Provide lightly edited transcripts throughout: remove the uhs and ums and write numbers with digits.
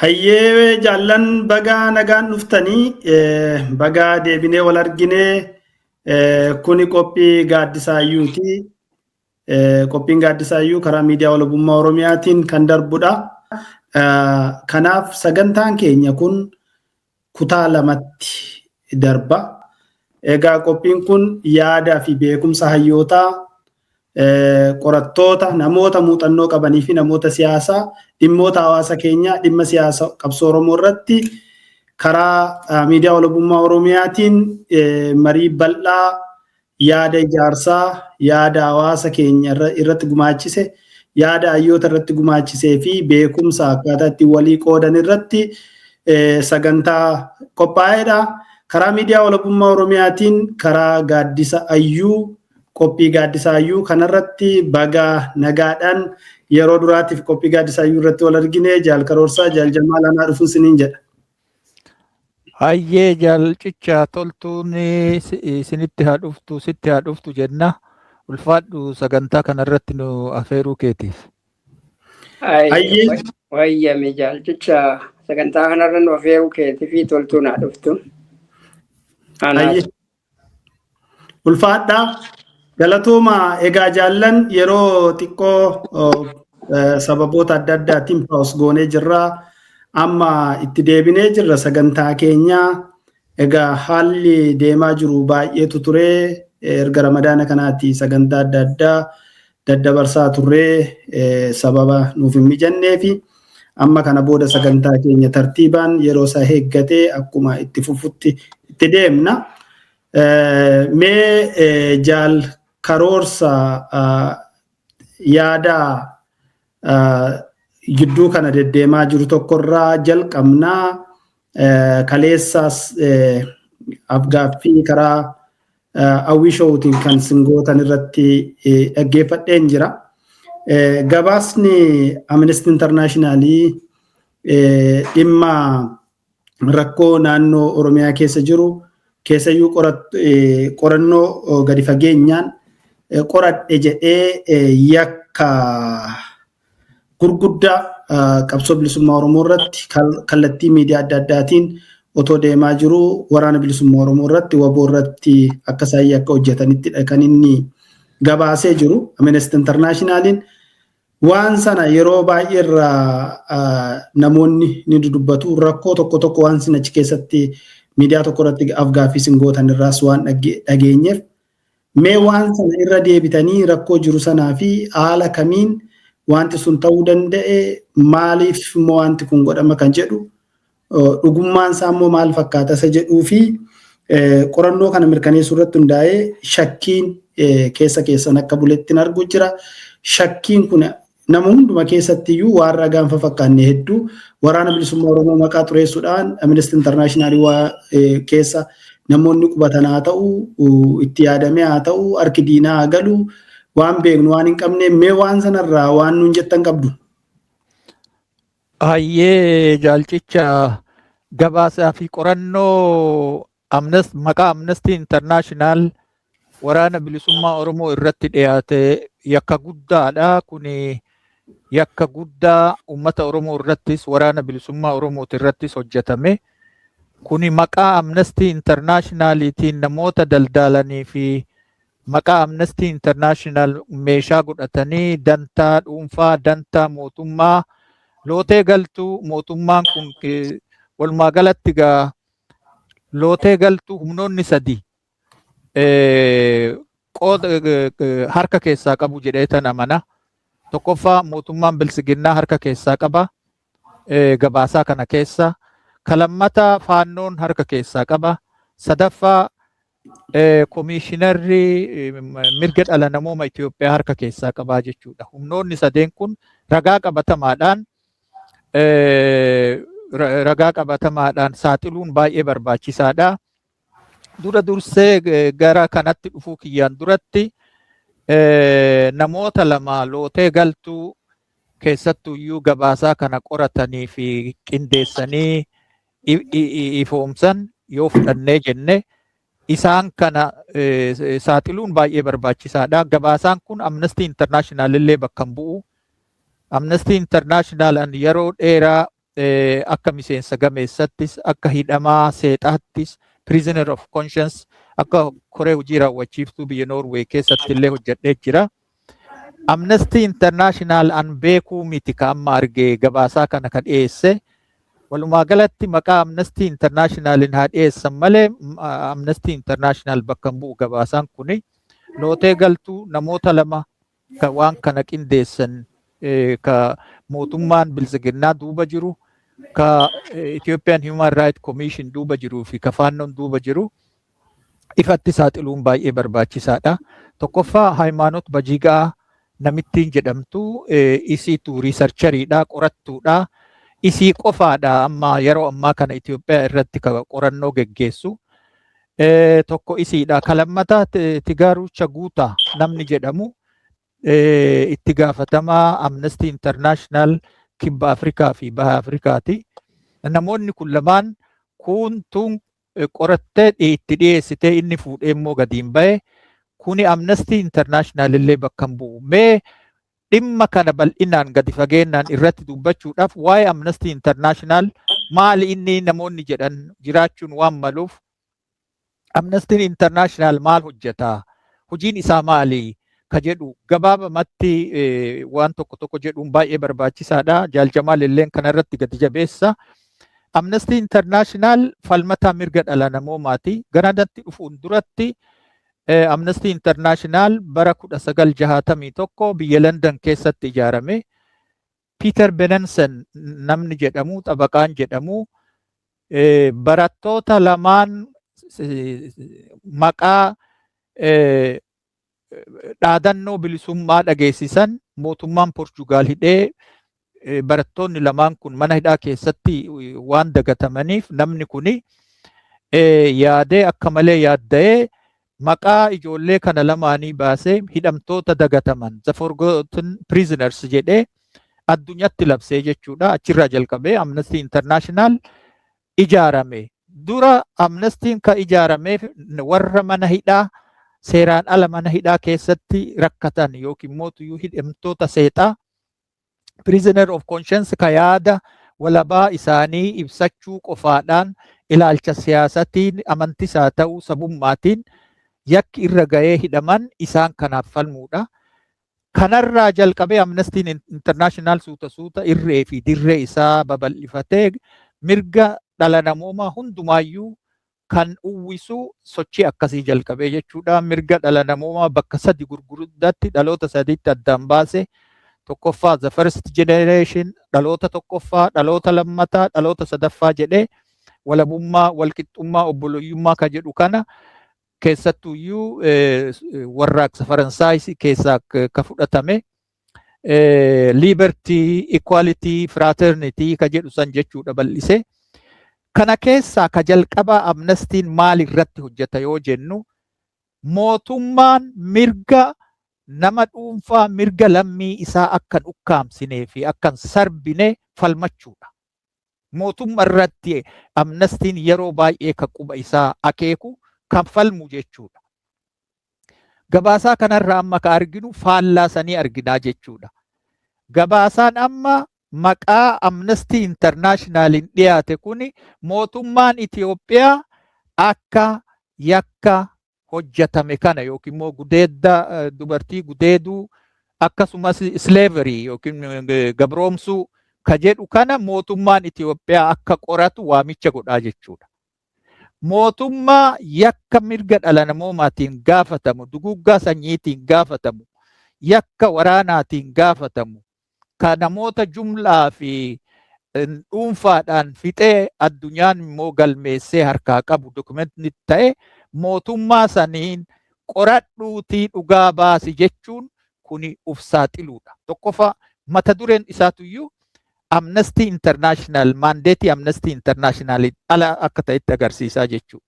Hayyee jaallan, bagaa nagaan dhuftanii, bagaa deebinee wal arginee. Kuni qophii Gaaddisaayyuuti. Qophiin Gaaddisaayyuu karaa Miidiyaa Walabummaa Oromiyaatiin kan darbudha. Kanaaf sagantaan keenya kun kutaa lamatti darba. Egaa qophiin kun yaada fi beekumsa hayyootaa, qorattoota, namoota muuxannoo qabanii fi namoota siyaasaa dhimmoota hawaasa keenyaa, dhimma siyaasa qabsoo Oromoo irratti karaa Miidiyaa Walabummaa Oromiyaatiin marii bal'aa, yaada ijaarsaa, yaada hawaasa keenya irratti gumaachise, yaada hayyoota irratti gumaachisee fi beekumsa akkaataa ittiin walii qoodan irratti sagantaa qophaa'edha. Karaa Miidiyaa Walabummaa Oromiyaatiin, karaa Gaaddisa Ayyuu, qophii Gaaddisa Ayyuu kanarratti baga nagaadhaan yeroo duraatiif qophii Gaaddisa Ayyuu irratti wal argine. Jaal Karoorsaa, Jaal Jamaal, anaa dhufuun siniin jedha. Hayyee jaalcicha, toltuun isinitti haa dhuftu, sitti haa dhuftu jenna. Ulfaadhu sagantaa kanarratti nu afeeruu keetiif. Hayyee. Wayyame jaalcicha, sagantaa kanarra nu afeeruu keetii fi toltuun haa dhuftu. Hayyee. Ulfaadhaa. Galatooma. Egaa jaallan, yeroo xiqqoo sababoota adda addaatiin pause goonee jirra. Amma itti deebinee jirra sagantaa keenyaa. Egaa haalli deemaa jiru baay'eetu ture. Erga Ramadaana kanaatti sagantaa adda addaa daddabarsaa turree sababa nuuf hin mijannee fi amma kana booda sagantaa keenya tartiibaan yeroo isaa eeggatee akkuma itti fufutti itti deemna. Mee Jaal Karoorsa, yaada gidduu kana deddeemaa jiru tokkorraa jalqabnaa. Kaleessaas afgaaffii karaa Hawwii Showutiin kan singootan irratti dhaggeeffadheen jira. Gabaasni Amnesty Internationalii dhimma rakkoo naannoo Oromiyaa keessa jiru keessayyuu qorannoo gadi fageenyaan qoradhe jedhee yakka gurguddaa qabsoo bilisummaa Oromoo irratti kallattii miidiyaa adda addaatiin otoo deemaa jiru waraana bilisummaa Oromoo irratti, WBO irratti akka isaan yakka hojjetanittidha kan inni gabaasee jiru Amnesty Internationaliin. Waan sana yeroo baay'ee irraa namoonni ni dudubbatu. Rakkoo tokko tokko waan sin achi keessatti miidiyaa tokko irratti afgaaffii sin gootan irraas waan dhageenyeef, mee waan sana irra deebitanii rakkoo jiru sanaa fi haala kamiin wanti sun ta'uu danda'e, maaliif immoo wanti kun godhama kan jedhu, dhugummaan isaa immoo maal fakkaata isa jedhuu fi qorannoo kana mirkaneessuu irratti hundaa'ee shakkiin keessa keessan akka bulettiin argu jira. Shakkiin kun nama hunduma keessatti iyyuu waan ragaan fakkaanne hedduu waraana bilisummaa Oromoo maqaa xureessuudhaan Amnesty International waa keessa namoonni qubatan haa ta'u, itti yaadamee haa ta'u, harki diinaa haa galu, waan beeknu waan hin qabne, mee waan sanarraa waan nuun jettan qabdu. Hayyee jaalcicha, gabaasaa fi qorannoo maqaa Amnesty International waraana bilisummaa Oromoo irratti dhiyaate yakka guddaadha. Kuni yakka guddaa uummata Oromoo irrattis waraana bilisummaa Oromooti irrattis hojjetame. Kuni maqaa Amnesty Internationaliitiin namoota daldaalanii fi maqaa Amnesty International meeshaa godhatanii dantaa dhuunfaa, dantaa mootummaa lootee galtuu mootummaan kun walumaa galatti gaa lootee galtuu humnoonni sadi qooda harka keessaa qabu jedhee tan amana. Tokkoffaa, mootummaan bilsiginnaa harka keessaa qaba gabaasaa kana keessa. Ka lammataa, Faannoon harka keessaa qaba. Sadaffaa, koomishinarri mirga dhala namooma Itoophiyaa harka keessaa qabaa jechuudha. Humnoonni sadeen kun ragaa qabatamaadhaan Ragaa qabatamaadhaan saaxiluun baay'ee barbaachisaadha. Dura dursee gara kanatti dhufuu kiyyaan duratti namoota lama lootee galtuu keessattuyyuu gabaasaa kana qoratanii fi qindeessanii ifoomsan yoo fudhannee jenne, isaan kana saaxiluun baay'ee barbaachisaadha. Gabaasaan kun Amnesty International illee bakka hin bu'u. Amnesty International yeroo dheeraa akka miseensa gameessattis, akka hidhamaa seexaattis, prisoner of conscience, akka koree hojii raawwachiiftuu biyya Norway keessatti illee hojjedhee jira. Amnesty International an beekuu miti ka amma argee gabaasaa kana ka dhiyeesse. Walumaa galatti maqaa Amnesty Internationalin haa dhiyeessan malee, Amnesty International bakka hin bu'u gabaasaan kuni. Lootee galtuu namoota lama ka waan kana qindeessan, ka mootummaan biltsiginnaa duuba jiru, ka Ethiopian Human Rights Commission duuba jiruu fi ka faannoon duuba jiru ifatti saaxiluun baay'ee barbaachisaadha. Tokkoffaa, Hayimaanot Bajigaa namittiin jedhamtu, isiitu researcheriidha, qorattuudha. Isii qofaadha amma yeroo ammaa kana Itoophiyaa irratti ka qorannoo geggeessu. Tokko isiidha. Ka lammataa, Tigaaruu Chaguutaa namni jedhamu itti gaafatamaa Amnesty International Kibba Afrikaa fi Baha Afrikaati. Namoonni kun lamaan kuuntuun qorattee itti dhiyeessitee, inni fuudhee immoo gadiin bahe. Kuni Amnesty International illee bakka hin bu'u. Mee dhimma kana bal'inaan gadi fageennaan irratti dubbachuudhaaf, waa'ee Amnesty International maali inni namoonni jedhan jiraachuun waan maluuf, Amnesty International maal hojjeta? Hojiin isaa maali? Ka jedhu gabaabamatti waan tokko tokko jedhuun baay'ee barbaachisaadha. Jaal Jamaal illeen kanarratti gadi jabeessa. Amnesty International falmataa mirga dhala namoomaati. Gara natti dhufuun duratti Amnesty International bara 1961 biyya London keessatti ijaarame. Peter Benenson namni jedhamu, xabaqaan jedhamu, barattoota lamaan maqaa dhaadannoo bilisummaa dhageessisan mootummaan Portugaal hidhee, barattoonni lamaan kun mana hidhaa keessatti waan dagatamaniif, namni kuni yaadee, akka malee yaadda'ee, maqaa ijoollee kana lamaanii baasee hidhamtoota dagataman, "The Forgotten Prisoners" jedhee addunyaatti labsee jechuudha. Achirraa jalqabee Amnesty International ijaarame. Dura Amnestiin ka ijaarameef warra mana hidhaa, seeraan ala mana hidhaa keessatti rakkatan yookiin mootuyyuu hidhamtoota seexaa, prisoner of conscience, ka yaada walabaa isaanii ibsachuu qofaadhaan ilaalcha siyaasatiin, amantisaa ta'uu sabummaatiin yakki irra ga'ee hidhaman, isaan kanaaf falmuudha. Kanarraa jalqabee Amnestiin International suuta suuta irree fi dirree isaa babal'ifatee mirga dhala namoomaa hundumaayyuu kan uwwisu sochii akkasii jalqabee jechuudha. Mirga dhala namoomaa bakka sadi gurguddaatti, dhaloota sadiitti addaan baase. Tokkoffaa, the first generation, dhaloota tokkoffaa, dhaloota lammataa, dhaloota sadaffaa jedhee, walabummaa, walqixxummaa, obboloyyummaa ka jedhu kana keessattuyyuu warraaqsa Faransaay keessaa ka fudhatame, liberty, equality, fraternity ka jedhu san jechuudha bal'ise. Kana keessaa ka jalqabaa Amnestiin maal irratti hojjeta yoo jennu, mootummaan mirga nama dhuunfaa, mirga lammii isaa akka hin ukkaamsinee fi akka hin sarbine falmachuudha. Mootummaa irratti Amnestiin yeroo baay'ee kan quba isaa akeeku, kan falmu jechuudha. Gabaasaa kanarraa amma ka arginu faallaa sanii arginaa jechuudha. Gabaasaan amma maqaa Amnesty Internationaliin dhiyaate kuni mootummaan Itiyoophiyaa akka yakka hojjetame kana yookiin immoo gudeedda, dubartii gudeeduu, akkasumas slavery yookiin gabroomsuu ka jedhu kana mootummaan Itiyoophiyaa akka qoratu waamicha godhaa jechuudha. Mootummaa yakka mirga dhala namoomaatiin gaafatamu, duguggaa sanyiitiin gaafatamu, yakka waraanaatiin gaafatamu, ka namoota jumlaa fi dhuunfaadhaan fixee addunyaan immoo galmeessee harkaa qabu, dokumentii ta'e, mootummaa saniin qoradhuutii dhugaa baasi jechuun kuni uf saaxiluudha. Tokkoffaa, mata dureen isaatuyyuu Amnesty International, mandate Amnesty International ala akka ta'etti agarsiisaa jechuudha.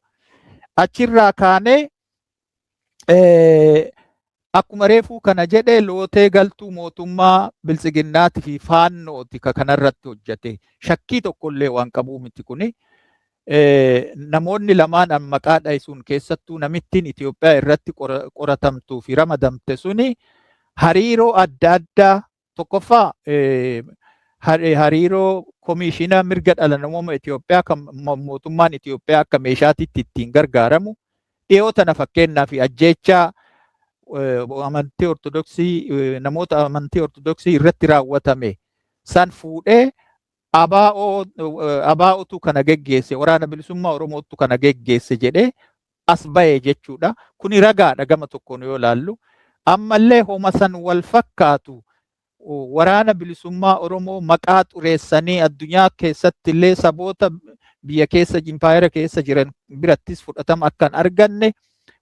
Achirraa kaanee, akkuma reefuu kana jedhe, lootee galtuu mootummaa Biltsiginnaatii fi Faannooti ka kanarratti hojjete. Shakkii tokkollee waan qabuu miti kuni. Namoonni lamaan an maqaa dhahe sun, keessattuu namittiin Itoophiyaa irratti qoratamtuu fi ramadamte suni, hariiroo adda addaa, tokkoffaa hariiroo Komishiina Mirga Dhala Namooma Itoophiyaa kan mootummaan Itoophiyaa akka meeshaatitti ittiin gargaaramu dhiyoo tana, fakkeenyaa fi ajjeechaa amantii Ortodoksii, namoota amantii Ortodoksii irratti raawwatame san fuudhee ABOtu kana geggeesse, Waraana Bilisummaa Oromootu kana geggeesse jedhee as bahe jechuudha. Kuni ragaadha gama tokkoon yoo ilaallu. Ammallee homa san wal fakkaatu Waraana Bilisummaa Oromoo maqaa xureessanii addunyaa keessatti illee saboota biyya keessa, impaayera keessa jiran birattis fudhatama akka hin arganne,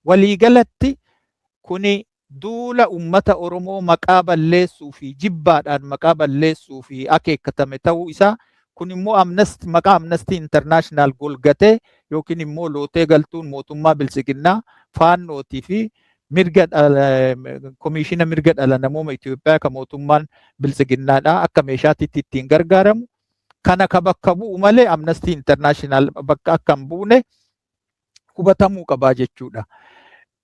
waliigalatti kuni duula ummata Oromoo maqaa balleessuu fi jibbaadhaan maqaa balleessuu fi akeekkatame ta'uu isaa, kun immoo Amnesty, maqaa Amnesty International golgatee yookiin immoo lootee galtuun mootummaa Biltsiginnaa, Faannootii fi mirga Komishiina Mirga Dhala Namooma Itoophiyaa kan mootummaan Biltsiginnaadha akka meeshaatitti ittiin gargaaramu kana ka bakka bu'u malee Amnesty International bakka akka hin buune hubatamuu qabaa jechuudha.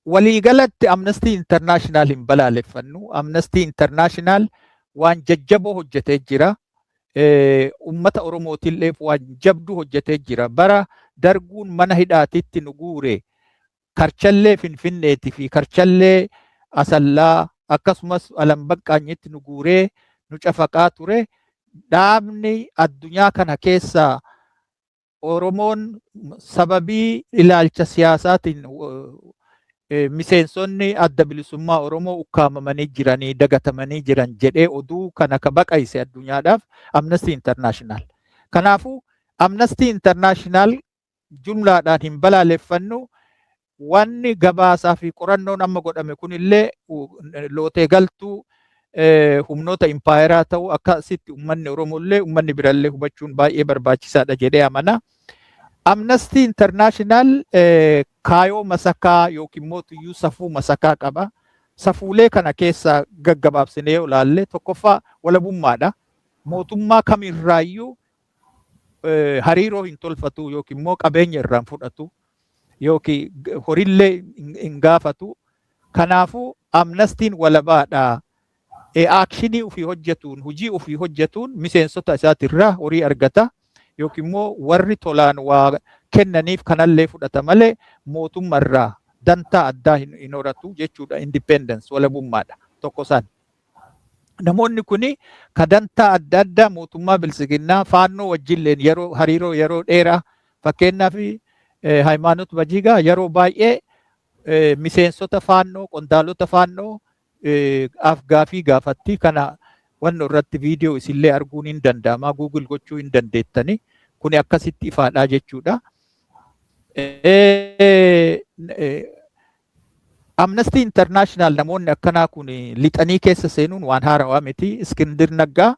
Waliigalatti Amnesty International hin balaaleffannu. Amnesty International waan jajjaboo hojjetee jira. Uummata Oromootillee waan jabduu hojjetee jira. Bara Darguun mana hidhaatitti nu guure, Karchallee Finfinneetii fi Karchallee Asallaa, akkasumas Alambaqqaanyitti nu guuree nu cafaqaa ture. Dhaabni addunyaa kana keessaa Oromoon sababii ilaalcha siyaasaatiin miseensonni Adda Bilisummaa Oromoo ukkaamamanii jiranii, dagatamanii jiran jedhee oduu kana ka baqayse addunyaadhaaf Amnesty International. Kanaafuu Amnesty International jumlaadhaan hin balaaleffannu. Wanni gabaasaa fi qorannoon amma godhame kunillee lootee galtuu humnoota impaayeraa ta'uu akkasitti uummanni Oromollee uummanni birallee hubachuun baay'ee barbaachisaadha jedhee amana. Amnesty International kaayoo masakaa yookiin immoo tuyyuu safuu masakaa qaba. Safuulee kana keessaa gaggabaabsinee yoo ilaalle, tokkoffaa walabummaadha. Mootummaa kamirraayyuu hariiroo hin tolfatu yookiin immoo qabeenya irraan fudhatu yookiin horillee hin gaafatu. Kanaafuu Amnestiin walabaadha. Action ofii hojjetuun, hojii ofii hojjetuun miseensota isaatirraa horii argata yookiin immoo warri tolaan waa kennaniif kanallee fudhata malee mootummarraa dantaa addaa hin horatu jechuudha. Independence, walabummaadha tokko san. Namoonni kuni ka dantaa adda addaa mootummaa Biltsiginnaa, Faannoo wajjilleen yeroo hariiroo yeroo dheeraa, fakkeenyaaf Hayimaanot Bajiigaa yeroo baay'ee miseensota Faannoo, qondaalota Faannoo gaafii gaafatti. Kana wanno irratti viidiyoo isillee arguun hin danda'ama, Google gochuu hin dandeettani. Kuni akkasitti ifaadha jechuudha. Amnesty International namoonni akkanaa kun lixanii keessa seenuun waan haarawaa miti. Iskindir Naggaa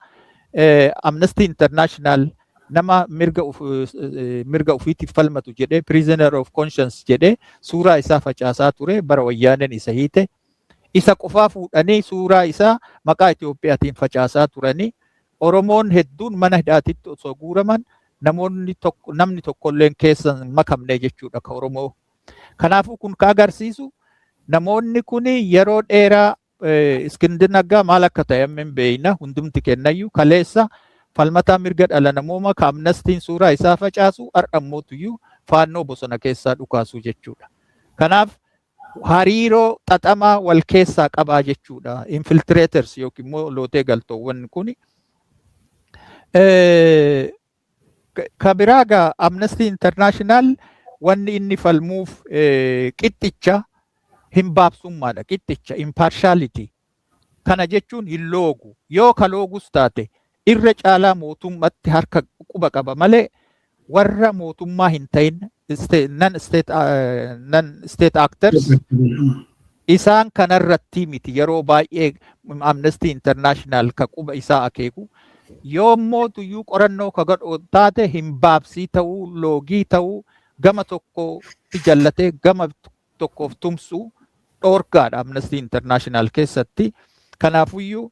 Amnesty International nama mirga ofiitiif falmatu jedhee, prisoner of conscience jedhee suuraa isaa facaasaa ture bara Wayyaaneen isa hiite. Isa qofaa fuudhanii suuraa isaa maqaa Itoophiyaatiin facaasaa turanii, Oromoon hedduun mana hidhaatitti osoo guuraman namoonni tokko, namni tokkolleen keessa hin makamne jechuudha ka Oromoo. Kanaafuu kun ka agarsiisu namoonni kun yeroo dheeraa, Iskindir Naggaa maal akka ta'e amma hin beekna hundumti kennayyuu. Kaleessa falmataa mirga dhala namoomaa ka Amnestiin suuraa isaa facaasu, har'a ammootuyyuu Faannoo bosona keessaa dhukaasu jechuudha. Kanaaf hariiroo xaxamaa wal keessaa qabaa jechuudha. Infiltrators yookiin immoo lootee galtoowwan kuni. Ka biraa gaa Amnesty International wanni inni falmuuf qixxicha hin baabsummaadha. Qixxicha, impartiality. Kana jechuun hin loogu. Yoo ka loogus taate irra caalaa mootummatti harka quba qaba malee warra mootummaa hin ta'in, non state actors, isaan kanarratti miti yeroo baay'ee Amnesty International ka quba isaa akeeku. Yoommoo tuyyuu qorannoo ka godhu taate hin baabsii ta'uu, loogii ta'uu, gama tokkotti jallatee gama tokkoof tumsuu dhoorgaadha Amnesty International keessatti. Kanaafuyyuu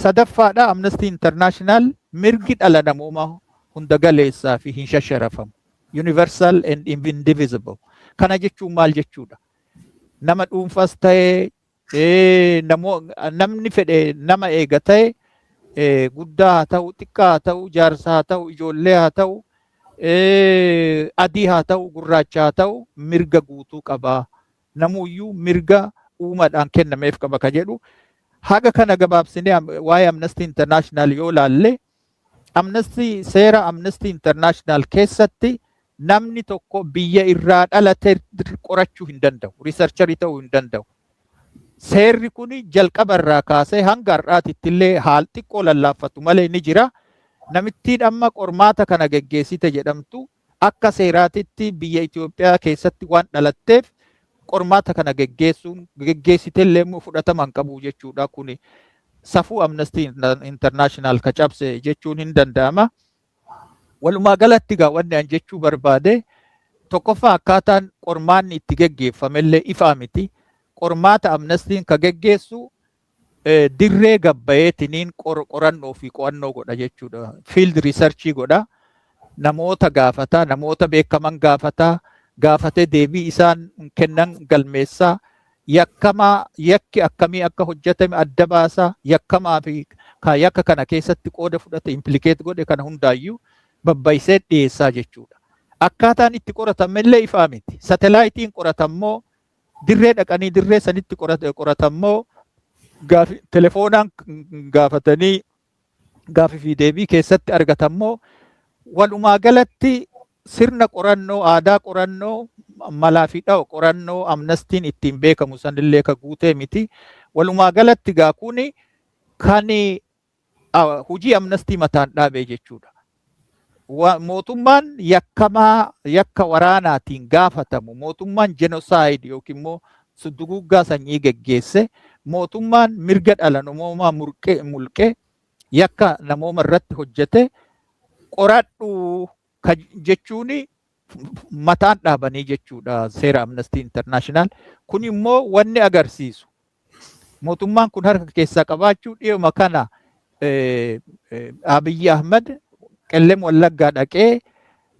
sadaffaadha, Amnesty International mirgi dhala namoomaa hunda galeessaa fi hin shasharafamu. Universal and indivisible. Kana jechuun maal jechuudha? Nama dhuunfas ta'ee, namni fedhe nama eega ta'e, guddaa haa ta'u, xiqqaa haa ta'u, jaarsa haa ta'u, ijoollee haa ta'u, adii haa ta'u, gurraacha haa ta'u, mirga guutuu qabaa. Namuyyuu mirga uumaadhaan kennameef qaba ka jedhu. Haga kana gabaabsinee waa'ee Amnesty International yoo laalle, Amnesty seera Amnesty International keessatti namni tokko biyya irraa dhalate qorachuu hin danda'u. Researcherii ta'uu hin danda'u. Seerri kun jalqaba irraa kaasee hanga har'aatitti illee haal xiqqoo lallaaffatu malee ni jira. Namittiin amma qormaata kana geggeessite jedhamtu akka seeraatitti biyya Itoophiyaa keessatti waan dhalatteef qormaata kana geggeessuun geggeessite illee immoo fudhatama hin qabu jechuudha. Kuni safuu Amnesty International ka cabse jechuun hin danda'ama. Walumaa galatti gaa wanni an jechuu barbaade, tokkoffaa, akkaataan qormaanni itti geggeeffamellee ifaa miti. Qormaata Amnestiin ka geggeessu dirree gabbayeetiniin qorannoo fi qo'annoo godha jechuudha. Field researchii godha. Namoota gaafata, namoota beekaman gaafata, gaafatee deebii isaan kennan galmeessaa. Yakkamaa yakki akkamii akka hojjetame adda baasaa, yakkamaa fi ka yakka kana keessatti qooda fudhate, implicate godhe kana hundaayyuu babbayisee dhiyeessaa jechuudha. Akkaataan itti qoratamellee ifaa miti. Satelaayitiin qoratammoo, dirree dhaqanii dirree sanitti qoratammoo, telefoonaan gaafatanii gaafii fi deebii keessatti argatammoo, walumaa galatti sirna qorannoo, aadaa qorannoo, malaa fi dha'u qorannoo Amnestiin ittiin beekamu sanillee ka guutee miti. Walumaa galatti gaa kuni kan hojii Amnestii mataan dhaabee jechuudha. Mootummaan yakkamaa yakka waraanaatiin gaafatamu, mootummaan genocide yookiin immoo duguuggaa sanyii geggeesse, mootummaan mirga dhala namoomaa mulqee yakka namooma irratti hojjete qoradhu jechuun mataan dhaabanii jechuudha seera Amnesty International. Kun immoo wanni agarsiisu mootummaan kun harka keessaa qabaachuu. Dhiyuma kana Abiyyi Ahmad Qellem Wallaggaa dhaqee,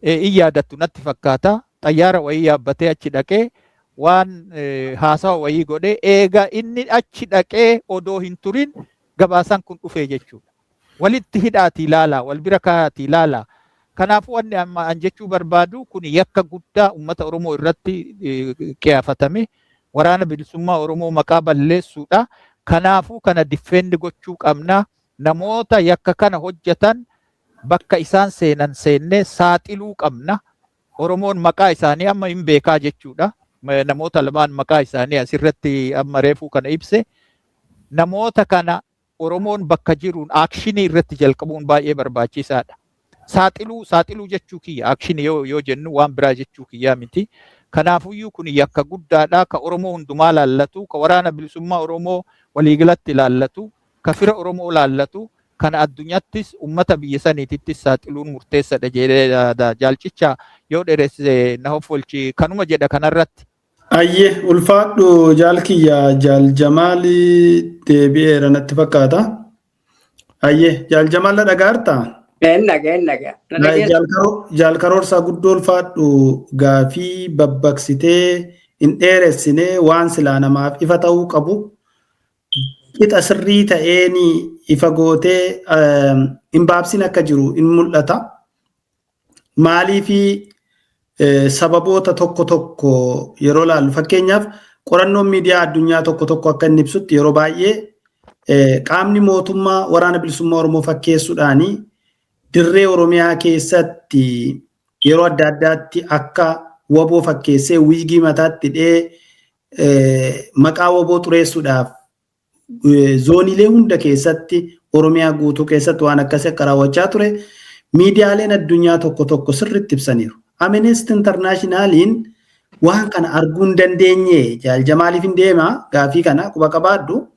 in yaadattu natti fakkaata. Xayyaara wayii yaabbatee achi dhaqee waan haasawa wayii godhee, eega inni achi dhaqee odoo hin turin gabaasaan kun dhufee jechuudha. Walitti hidhaatii ilaalaa, wal bira kaayaatii ilaalaa. Kanaafuu wanni amma an jechuu barbaadu, kun yakka guddaa uummata Oromoo irratti qiyaafatame, Waraana Bilisummaa Oromoo maqaa balleessuudha. Kanaafuu kana defend gochuu qabna. Namoota yakka kana hojjetan bakka isaan seenan seennee saaxiluu qabna. Oromoon maqaa isaanii amma hin beekaa jechuudha. Namoota lamaan maqaa isaanii asirratti amma reefuu kana ibse. Namoota kana Oromoon bakka jiruun actionii irratti jalqabuun baay'ee barbaachisaadha. Saaxiluu, saaxiluu jechuu kiyya, actionii yoo jennu waan biraa jechuu kiyyaa miti. Kanaafuyyuu kun yakka guddaadha, ka Oromoo hundumaa laallatu, ka Waraana Bilisummaa Oromoo waliigalatti laallatu, ka fira Oromoo laallatu, kana addunyaattis ummata biyya saniitittis saaxiluun murteessadha jedhee jaalchicha. Yoo dheeresse na hoffolchi, kanuma jedha kanarratti. Ayyee, ulfaadhu jaal kiyya. Jaal Jamaalii deebi'eera natti fakkaata. Ayyee, jaal Jamaal, na dhagaartaa? Een dhagaa, een dhagaa. Na dhageessa. Jaal Karoorsaa, guddoo ulfaadhu. Gaafii babbaqsitee hin dheeressinee, waan silaa namaaf ifa ta'uu qabu qixa sirrii ta'een ifa gootee, hin baabsin akka jiru in mul'ata. Maaliifi sababoota tokko tokko yeroo laallu, fakkeenyaaf qorannoon miidiyaa addunyaa tokko tokko akka inni ibsutti, yeroo baay'ee qaamni mootummaa Waraana Bilisummaa Oromoo fakkeessuudhaani dirree Oromiyaa keessatti yeroo adda addaatti akka WBO fakkeessee wiigii mataatti hidhee maqaa WBO xureessuudhaaf zooniilee hunda keessatti, Oromiyaa guutuu keessatti waan akkasii akka raawwachaa ture miidiyaaleen addunyaa tokko tokko sirriitti ibsaniiru. Amnesty Internationaliin waan kana arguu hin dandeenye? Jaal Jamaaliif hin deema gaafii kana quba qabaadhu.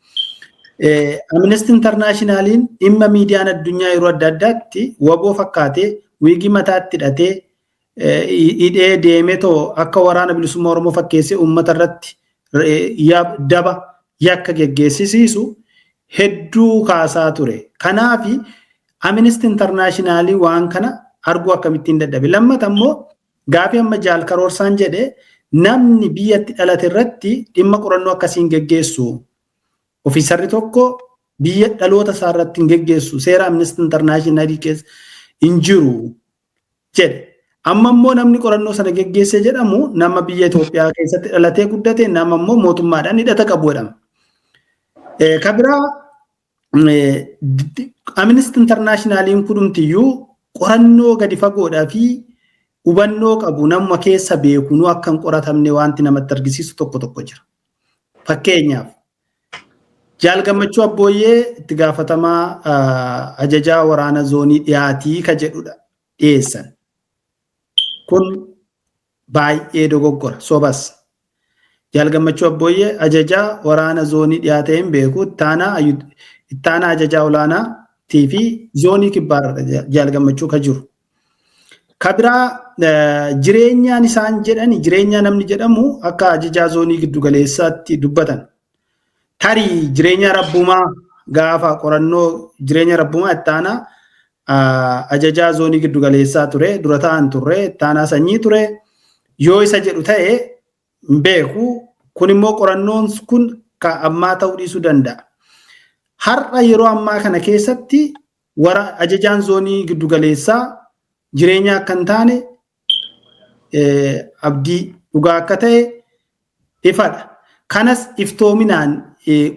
Amnesty Internationaliin dhimma miidiyaan addunyaa yeroo adda addaatti WBO fakkaatee wiigii mataatti hidhatee hidhee deemee too akka Waraana Bilisummaa Oromoo fakkeessee uummata irratti daba yakka geggeessisiisu hedduu kaasaa ture. Kanaafi Amnesty Internationalii waan kana arguu akkamittiin dadhabe? Lammata immoo gaafii amma Jaal Karoorsaan jedhe, namni biyyatti dhalate irratti dhimma qorannoo akkasiin geggeessu. Ofiisarri tokko biyya dhaloota isaa irratti hin geggeessu. Seera Amnesty Internationalii keessa hin jiru jedhe. Amma immoo namni qorannoo sana geggeesse jedhamu nama biyya Itoophiyaa keessatti dhalatee guddate, nama immoo mootummaadhaan hidhata qabu jedhama. Kabiraa, Amnesty Internationaliin kunumtiyyuu qorannoo gadi fagoodhaa fi hubannoo qabu nama keessa beekunuu akka hin qoratamne wanti namatti argisiisu tokko tokko jira. Fakkeenyaaf, Jaal Gammachuu Abbooyyee itti gaafatamaa ajajaa waraana zoonii dhiyaatii ka jedhudha dhiyeessan. Kun baay'ee dogoggora, sobas. Jaal Gammachuu Abbooyyee ajajaa waraana zoonii dhiyaa ta'ee hin beeku. Ittaanaa ajajaa olaanaa fi zoonii kibbaarra Jaal Gammachuu ka jiru. Kabiraa, jireenyaan isaan jedhan, jireenyaa namni jedhamu akka ajajaa zoonii giddugaleessaatti dubbatan. Tarii jireenya rabbumaa gaafa qorannoo jireenya rabbumaa ittaanaa ajajaa zoonii giddugaleessaa ture, dura ta'an turre, ittaanaa sanyii ture yoo isa jedhu ta'e hin beeku. Kun immoo qorannoon kun ka ammaa ta'uu dhiisuu danda'a. Har'a yeroo ammaa kana keessatti wara ajajaan zoonii giddugaleessaa jireenya akka hin taane, abdii dhugaa akka ta'e ifadha. Kanas iftoominaan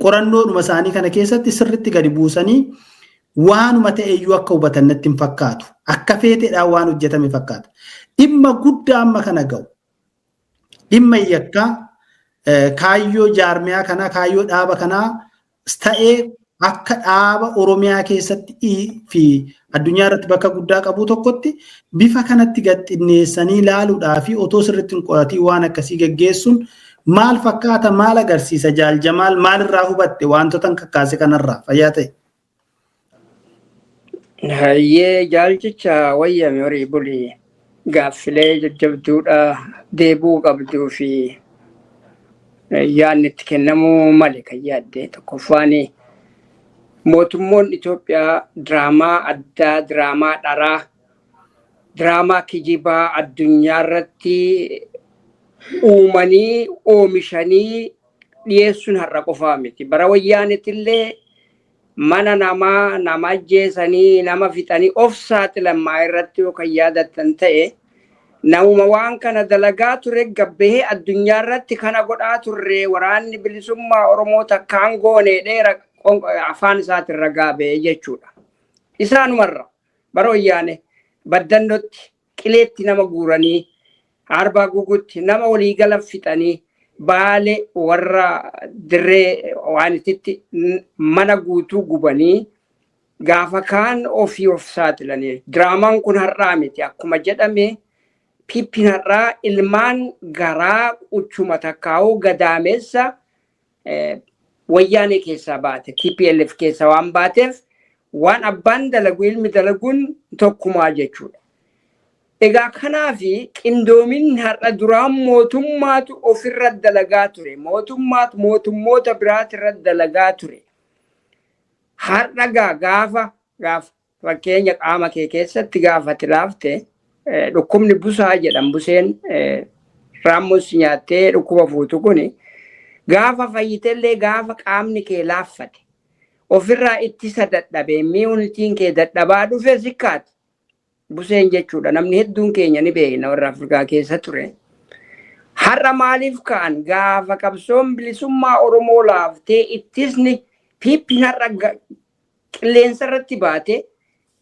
qorannoodhuma isaanii kana keessatti sirritti gadi buusanii waanuma ta'e iyyuu akka hubatan natti hin fakkaatu. Akka feeteedhaan waan hojjetame fakkaata. Dhimma guddaa amma kana ga'u. Dhimma yakkaa kaayyoo jaarmiyaa kanaa, kaayyoo dhaaba kanaa ta'ee akka dhaaba Oromiyaa keessatti fi addunyaa irratti bakka guddaa qabu tokkotti bifa kanatti gad xinneessanii ilaaluudhaa fi otoo sirriitti hin qoratiin waan akkasii geggeessuun maal fakkaata, maal agarsiisa? Jaal Jamaal, maalirraa hubatte wantoota kakkaase kanarraa? Fayyaa ta'e. Hayyee, jaalchicha wayyame, horii bulii, gaaffilee jajjabduudha deebuu qabduu fi yaadni itti kennamuu male kan yaadde. Tokkoffaan, mootummoon Itoophiyaa diraamaa addaa, diraamaa dharaa, diraamaa kijibaa addunyaa irratti uumanii oomishanii dhiyeessuun har'a qofaa miti. Bara Wayyaanetillee mana namaa nama ajjeesanii, nama fixanii of saaxilan maa irratti yoo kan yaadattan ta'e, namuma waan kana dalagaa ture gabbahee addunyaa irratti kana godhaa turre, Waraanni Bilisummaa Oromoo takkaan goone dheera afaan isaatiin ragaa ba'e jechuudha. Isaanumarra bara Wayyaane Baddannootti qileetti nama guuranii, Arbaa Gugutti nama waliigala fixanii, Baale warra dirree waan ititti mana guutuu gubanii gaafa kaan ofii of saaxilanii. Diraamaan kun har'aa miti. Akkuma jedhame, PPn har'aa ilmaan garaa quchuma takkaa'uu gadaameessa Wayyaanee keessaa baate, TPLF keessaa waan baateef, waan abbaan dalagu ilmi dalaguun tokkumaa jechuudha. Egaa kanaafi qindoominni har'a duraan mootummaatu ofirra dalagaa ture. Mootummaatu mootummoota biraatirra dalagaa ture. Har'a gaa gaafa fakkeenya qaama kee keessatti gaafa tilaafte, dhukkubni busaa jedhan, buseen raammus nyaattee dhukkuba fuutu kuni, gaafa fayyitellee gaafa qaamni kee laaffate, ofirraa ittisa dadhabe, immunityn kee dadhabaa dhufe, sikkaati. Buseen jechuudha. Namni hedduun keenya ni beekna, warra Afrikaa keessa ture. Har'a maaliif ka'an? Gaafa qabsoon bilisummaa Oromoo laaftee, ittisni PPn har'a qilleensa irratti baate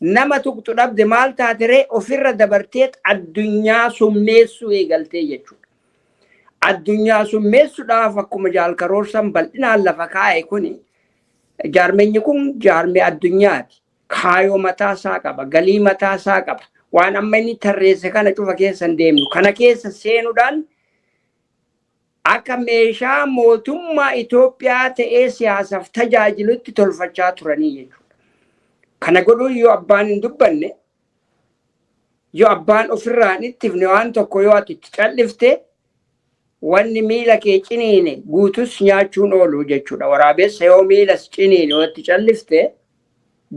nama tuqxu dhabde, maal taateree ofirra dabartee addunyaa summeessuu eegaltee jechuudha. Addunyaa summeessuudhaaf, akkuma Jaal Karoorsan bal'inaan lafa kaa'e, kuni jaarmenyi kun jaarmee addunyaati. Kaayoo mataa isaa qaba, galii mataa isaa qaba. Waan amma inni tarreesse kana cufa keessa hin deemnu. Kana keessa seenuudhaan Akka meeshaa mootummaa Itoophiyaa ta'ee siyaasaaf tajaajilutti tolfachaa turanii jechuudha. Kana godhuun yoo abbaan hin dubbanne, yoo abbaan ofirraa hin ittifne, waan tokko yoo ati itti callifte, wanni miila kee ciniine guutus nyaachuun oolu jechuudha. Waraabessa yoo miilas ciniine, yoo itti callifte,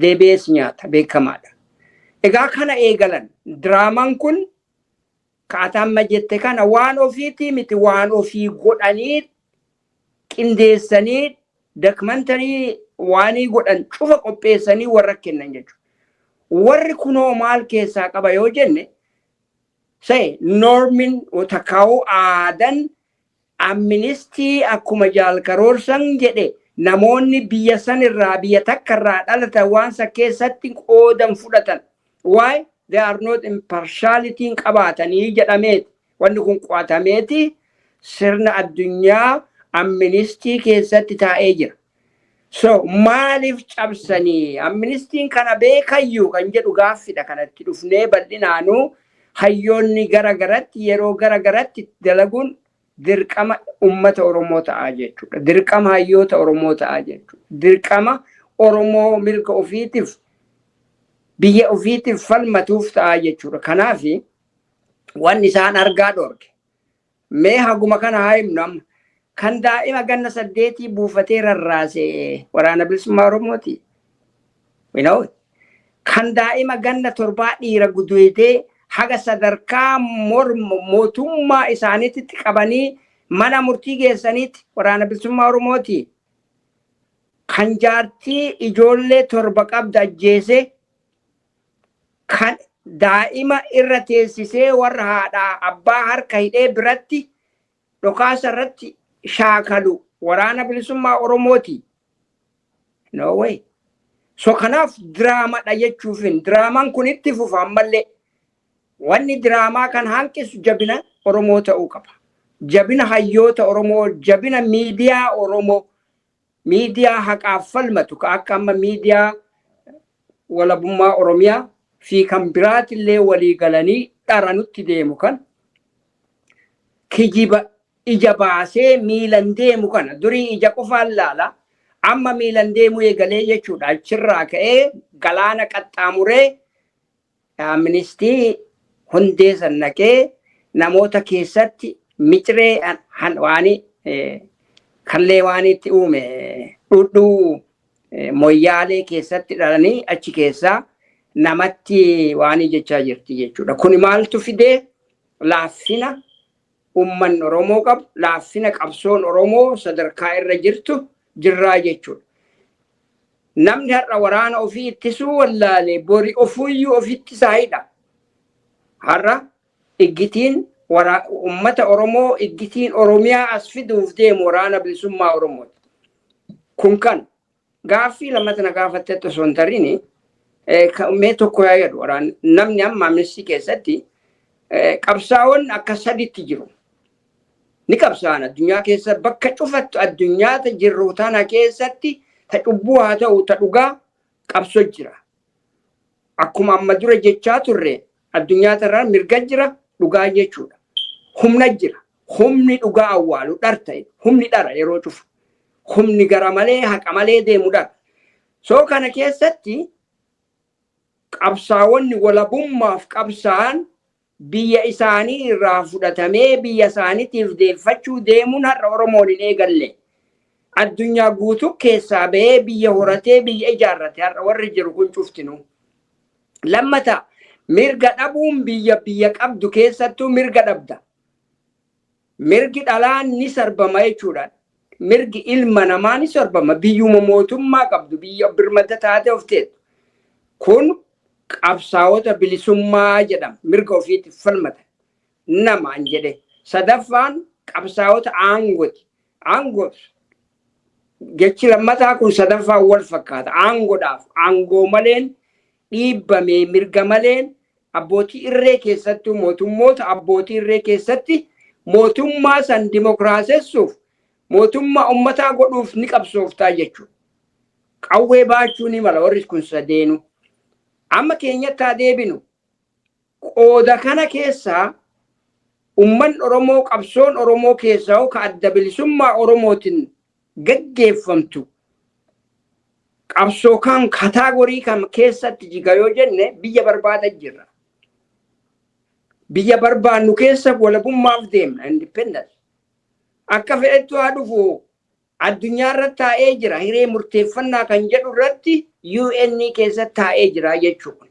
deebi'ees nyaata, beekamaadha. Egaa kana eegalan. Diraamaan kun kaataan jette kana waan ofiitii miti, waan ofii godhanii qindeessanii, documentary waanii godhan cufa qopheessanii warra kennan jechuudha. Warri kunoo maal keessaa qaba yoo jenne, say normin takkaa'uu aadan amnistii akkuma jaalkaroorsan jedhe, namoonni biyya sanirraa, biyya takkarraa dhalatan waan san keessatti qoodan fudhatan. Why? They are not impartiality qabaatanii jedhameeti. Wanni kun qo'atameeti sirna addunyaa amnistii keessatti taa'ee jira. So maaliif cabsanii amnistiin kana beekayyuu kan jedhu gaaffidha. Kanatti dhufnee bal'inaanuu hayyoonni gara garatti yeroo gara garatti dalaguun dirqama ummata Oromoo ta'aa jechuudha. Dirqama hayyoota Oromoo ta'aa jechuudha. Dirqama Oromoo mirga ofiitiif, biyya ofiitiif falmatuuf ta'aa jechuudha. Kanaaf wanni isaan argaa dhorke. Mee haguma kana haa himnu amma. Kan daa'ima ganna 8 buufatee rarraase Waraana Bilisummaa Oromooti. You know? Kan daa'ima ganna 7 dhiira gudeedee haga sadarkaa morma mootummaa isaaniitti qabanii mana murtii geessaniitti Waraana Bilisummaa Oromooti. Kan jaartii ijoollee 7 qabda ajjeese, kan daa'ima irra teessisee warra haadhaa abbaa harka hidhee biratti dhokaasa irratti shaakalu Waraana Bilisummaa Oromooti. No way. So kanaaf diraamadha jechuufin, diraamaan kun itti fufa ammallee. Wanni diraamaa kan hanqisu jabina Oromoo ta'uu qaba. Jabina hayyoota Oromoo, jabina miidiyaa Oromoo, miidiyaa haqaaf falmatu ka akka amma miidiyaa walabummaa Oromiyaa fi kan biraatillee walii galanii dhara nutti deemu, kan kijiba ija baasee miilan deemu kana. Durii ija qofaan laala, amma miilan deemu eegalee jechuudha. Achirraa ka'ee galaana qaxxaamuree amnistii hundee san naqee namoota keessatti miciree waanii kallee waaniitti uume, dhudhuu moyyaalee keessatti dhalanii achi keessaa namatti waanii jechaa jirti jechuudha. Kuni maaltu fidee? Laaffina uummanni Oromoo qabu, laaffina qabsoon Oromoo sadarkaa irra jirtu jirraa jechuudha. Namni har'a waraana ofii ittisuu wallaale bori ofuyyuu ofitti saayidha. Har'a iggitiin uummata Oromoo, iggitiin Oromiyaa as fiduuf deemu Waraana Bilisummaa Oromooti. Kun kan gaaffii lammata na gaafattetti osoo hin tarini, mee tokko yaa jedhu, waraan namni amma amnistii keessatti qabsaa'onni akka saditti jiru. Ni qabsaa'an addunyaa keessa bakka cufattu, addunyaa jirru tana keessatti, ta cubbuu haa ta'u ta dhugaa, qabsoo jira. Akkuma amma dura jechaa turre, addunyaa tanarra mirga jira, dhugaa jechuudha. Humna jira. Humni dhugaa awwaalu dhar ta'e, humni dhara yeroo cufu. Humni gara malee haqa malee deemu dhara. So kana keessatti qabsaa'onni walabummaaf qabsaa'an biyya isaanii irraa fudhatamee biyya isaaniitiif deeffachuu deemuun har'a Oromoon hin eegalle. Addunyaa guutuu keessaa bahee biyya horatee biyya ijaarrate har'a warri jiru kun cuftinu. Lammata, mirga dhabuun biyya biyya qabdu keessattuu mirga dhabda. Mirgi dhalaan ni sarbama jechuudha. Mirgi ilma namaa ni sarbama. Biyyuma mootummaa qabdu, biyya birmata taate of teettu. Kun qabsaa'ota bilisummaa jedhama. Mirga ofiitti falmata. Namaan jedhe. Sadaffaan qabsaa'ota aangooti. Aangoo jechi lammataa kun sadaffaan wal fakkaata. Aangoodhaaf aangoo maleen dhiibbamee, mirga maleen abbootii irree keessattuu, mootummoota abbootii irree keessatti mootummaa san dimokiraasessuuf, mootummaa ummataa godhuuf ni qabsooftaa jechuudha. Qawwee baachuu ni mala warri kun sadeenu. Amma keenyatti haa deebinu. Qooda kana keessaa Ummanni Oromoo, qabsoon Oromoo keessaa ka Adda Bilisummaa Oromootiin gaggeeffamtu qabsoo kan category kam keessatti jiga yoo jenne, biyya barbaada jirra. Biyya barbaannu keessa walabummaaf deemna, independence. Akka fedhettu haa dhufu, addunyaa irratti taa'ee jira, hiree murteeffannaa kan jedhu irratti UN keessatti taa'ee jira jechuudha.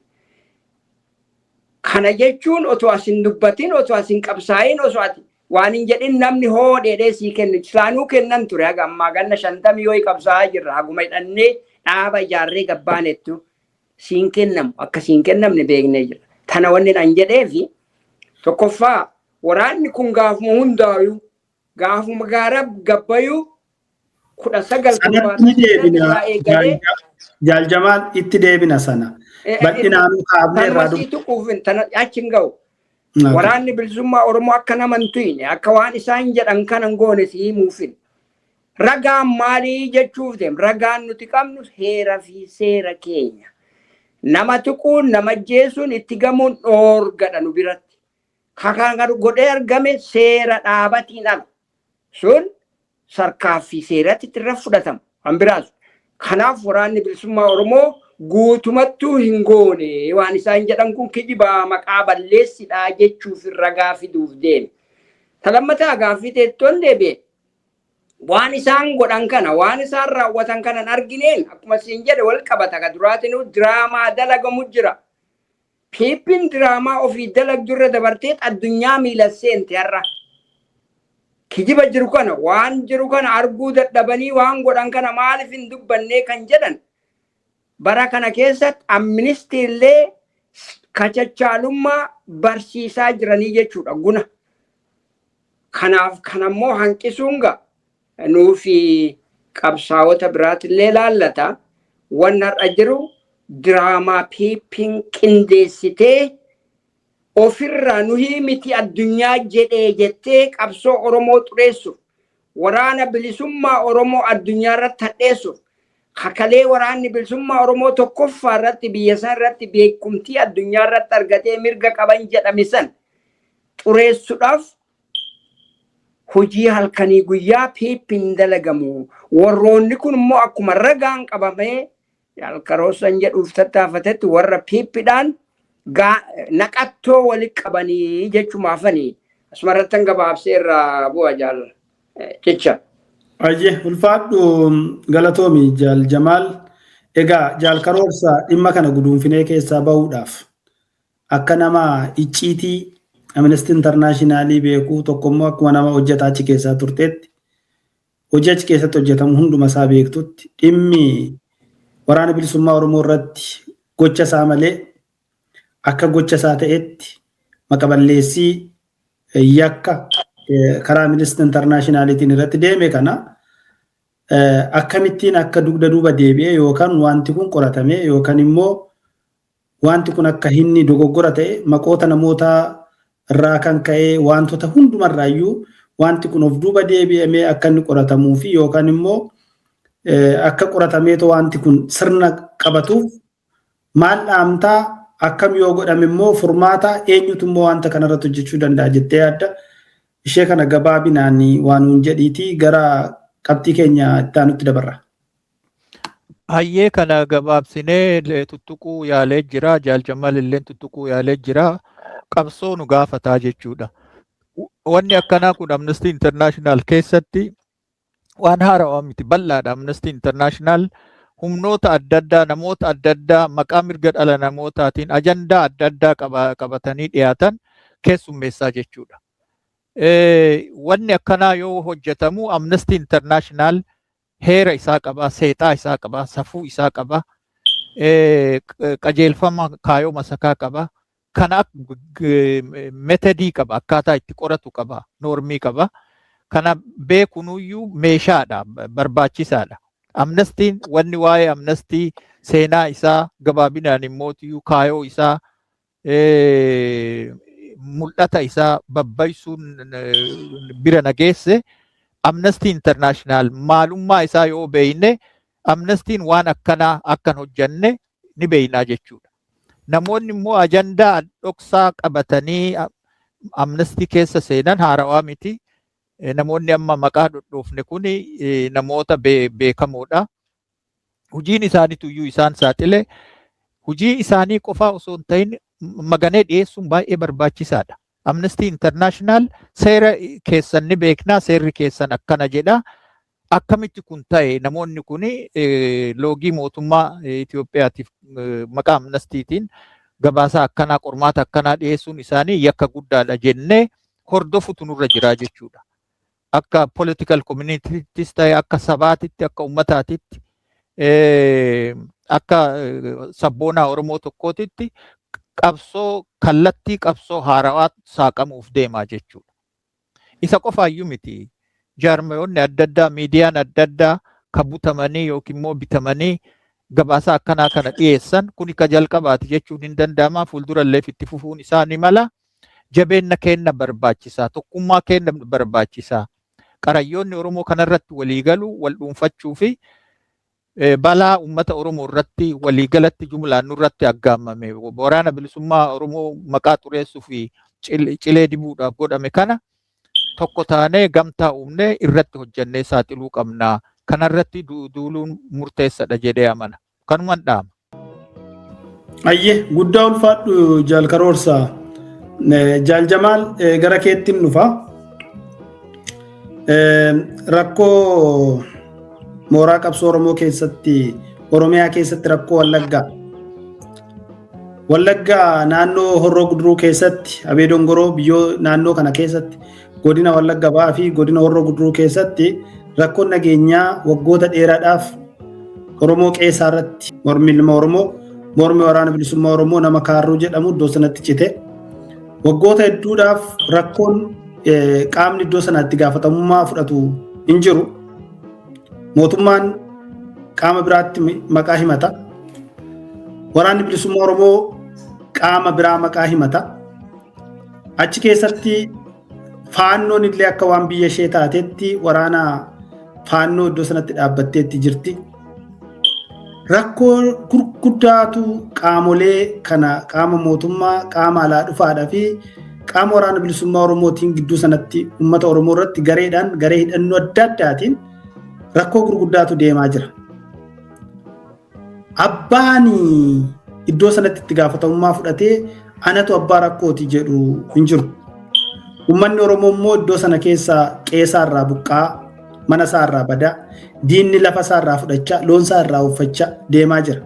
Kana jechuun otoo as hin dubbatin, otoo as hin qabsaa'in, osoo ati waan hin jedhin namni hoo dheedhee sii kennu saanuu kennan ture. Haga ammaa ganna 50 yoo qabsaa'aa jirra, haguma hidhannee dhaaba ijaarree gabbaanettu siin kennamu akka siin kennamne beeknee jira. Tana wanni an jedheefi, tokkoffaa, waraanni kun gaafuma hundaa'u, gaafuma gaara gabbayuu 19 Sanatti ni deebina. Jaal Jamaal, itti deebina sana. Bal'inaanuu kaafnee irraa Tanuma sii tuquuf tana achi hin ga'u. Waraanni Bilisummaa Oromoo akka nama hin tuyne, akka waan isaan jedhan kana hin goone si himuufin. Ragaan maalii jechuuf deem, ragaan nuti qabnu heera fi seera keenya. Nama tuquun, nama ajjeesuun, itti gamuun dhoorgadha nu biratti. Kakaan kan godhee argame seera dhaabatiin ala. Sun sarkaaffii seeratti irra fudhatama. Kan biraas. Kanaaf Waraanni Bilisummaa Oromoo guutumattuu hin goone, waan isaan jedhan kun kijibaa, maqaa balleessidhaa jechuuf ragaa fiduuf deeme. Talammataa gaaffii teettoon deebi'e. Waan isaan godhan kana, waan isaan raawwatan kana hin argineen, akkuma siin jedhe wal qabata, ka duraatinuu diraamaa dalagamu jira. PPn diraamaa ofii dalagdu irra dabartee addunyaa miila seente har'a. Kijiba jiru kana, waan jiru kana arguu dadhabanii, waan godhan kana maaliif hin dubbannee kan jedhan, bara kana keessatti Amnesty illee kachachaalummaa barsiisaa jiranii jechuudha guna. Kanaaf kanammoo hanqisuun ga nuufi qabsaa'ota biraatillee laallata. Wanni har'a jiru diraamaa PPn qindeessitee ofirraa nuhii miti addunyaa jedhee jettee qabsoo Oromoo xureessuuf, Waraana Bilisummaa Oromoo addunyaa irratti hadheessuuf, kakalee Waraanni Bilisummaa Oromoo tokkoffaa irratti biyya isaa irratti beekumtii addunyaa irratti argatee mirga qaban jedhame san xureessuudhaaf hojii halkanii guyyaa PPn dalagamu. Warroonni kun immoo akkuma ragaan qabamee alkaroosan jedhuuf tattaafatetti warra PPdhaan naqattoo walitti qabanii jechumaafanii asumarratti gabaabsee irraa bu'a, jaal jecha. Ayyee, ulfaadhu, galatoomi, Jaal Jamaal. Egaa Jaal Karoorsa, dhimma kana guduunfinee keessaa bahuudhaaf, akka nama icciitii Amnesty Internationalii beekuu tokkommoo, akkuma nama hojjetaa achi keessaa turteetti, hojii achi keessatti hojjetamu hunduma isaa beektutti, dhimmi Waraana Bilisummaa Oromoo irratti gocha isaa malee akka gocha isaa ta'etti maqaballeessii yakka karaa Amnesty Internationaliitiin irratti deeme kana akkamittiin akka dugda duuba deebi'ee yookaan wanti kun qoratame yookaan immoo wanti kun akka inni dogoggora ta'e, maqoota namoota irraa kan ka'e wantoota hundumarraayyuu wanti kun of duuba deebi'amee akka inni qoratamuu fi yookaan immoo akka qoratameetoo wanti kun sirna qabatuuf maal dhaamtaa? Akkam yoo godhame immoo furmaata? Eenyutu immoo wanta kanarratti hojjechuu danda'a jettee yaadda? Ishee kana gabaabinaan waan nuun jedhiitii gara qabxii keenya itti aanutti dabarra. Hayyee, kana gabaabsinee tuttuquu yaalee jira. Jaal Jamaal illee tuttuquu yaalee jira. Qabsoo nu gaafataa jechuudha. Wanni akkanaa kun Amnesty International keessatti waan haarawaa miti, bal'aadha. Amnesty International humnoota adda addaa, namoota adda addaa maqaa mirga dhala namootaatiin ajandaa adda addaa qabatanii dhiyaatan keessummeessaa jechuudha. Wanni akkanaa yoo hojjetamu Amnesty International heera isaa qaba, seexaa isaa qaba, safuu isaa qaba, qajeelfama kaayoo masakaa qaba. Kana methodii qaba, akkaataa itti qoratu qaba, normii qaba. Kana beekunuyyuu meeshaadha, barbaachisaadha. Amnestiin, wanni waa'ee Amnestii seenaa isaa gabaabinaan immootiyyuu kaayoo isaa, mul'ata isaa babbaysuun bira nageesse, Amnesty International maalummaa isaa yoo beeyne, Amnestiin waan akkanaa akkan hojjanne ni beeynaa jechuudha. Namoonni immoo ajandaa dhoksaa qabatanii Amnestii keessa seenan haarawaa miti. Namoonni amma maqaa dhodhoofne kun namoota beekamoodha. Hojiin isaaniitu iyyuu isaan saaxile. Hojii isaanii qofaa osoo hin ta'in maganee dhiyeessuun baay'ee barbaachisaadha. Amnesty International seera keessan ni beeknaa, seerri keessan akkana jedha. Akkamitti kun ta'e? Namoonni kun loogii mootummaa Itoophiyaatiif maqaa Amnestiitiin gabaasa akkanaa, qormaata akkanaa dhiyeessuun isaanii yakka guddaadha jennee hordofutu nurra jira jechuudha. Akka political communityttis ta'e, akka sabaatitti, akka ummataatitti, akka sabboonaa Oromoo tokkootitti qabsoo, kallattii qabsoo haarawaa saaqamuuf deemaa jechuudha. Isa qofaayyuu miti. Jaarmayoonni adda addaa, miidiyaan adda addaa kan butamanii yookiin immoo bitamanii gabaasa akkanaa kana dhiyeessan kun ka jalqabaati jechuun hin danda'ama. Fuuldurallee itti fufuun isaa ni mala. Jabeenna kenna barbaachisaa. Tokkummaa kenna barbaachisaa. Qarayyoonni Oromoo kanarratti walii galuu, wal dhuunfachuu fi balaa uummata Oromoo irratti waliigalatti jumlaan nurratti aggaamame, waraana bilisummaa Oromoo maqaa xureessuu fi cilee dibuudhaaf godhame kana tokko taanee gamtaa uumnee irratti hojjannee saaxiluu qabna. Kanarratti duuluun murteessadha jedhee amana. Kanuman dhaama. Ayyee, guddaa ulfaadhu, Jaal Karoorsaa. Jaal Jamaal, gara keettiin dhufa. Rakkoo mooraa qabsoo Oromoo keessatti, Oromiyaa keessatti, rakkoo Wallaggaa. Wallaggaa naannoo Horroo Guduruu keessatti, Abee Dongoroo, biyyoo naannoo kana keessatti, godina Wallagga Ba'aa fi godina Horroo Guduruu keessatti rakkoon nageenyaa waggoota dheeraadhaaf Oromoo qeesaa irratti, mormi ilma Oromoo, mormi waraana bilisummaa Oromoo nama Kaarruu jedhamu iddoo sanatti cite. Waggoota hedduudhaaf rakkoon qaamni iddoo sanatti gaafatamummaa fudhatu hin jiru. Mootummaan qaama biraatti maqaa himata. Waraanni bilisummaa Oromoo qaama biraa maqaa himata. Achi keessatti faannoon illee akka waan biyya ishee taatetti waraana faannoo iddoo sanatti dhaabbatteetti jirti. Rakkoo gurguddaatu qaamolee kana, qaama mootummaa, qaama alaa dhufaadhaa fi qaama waraana bilisummaa Oromootiin gidduu sanatti uummata Oromoo irratti gareedhaan, garee hidhannoo adda addaatiin rakkoo gurguddaatu deemaa jira. Abbaan iddoo sanatti itti gaafatamummaa fudhatee anatu abbaa rakkooti jedhu hin jiru. Uummanni Oromoo immoo iddoo sana keessa qeesaa irraa buqqaa, mana isaa irraa badaa, diinni lafa isaa irraa fudhachaa, loon isaa irraa uffachaa deemaa jira.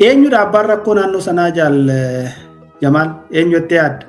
Eenyudha abbaan rakkoo naannoo sanaa, Jaal Jamaal? Eenyu jettee yaadda?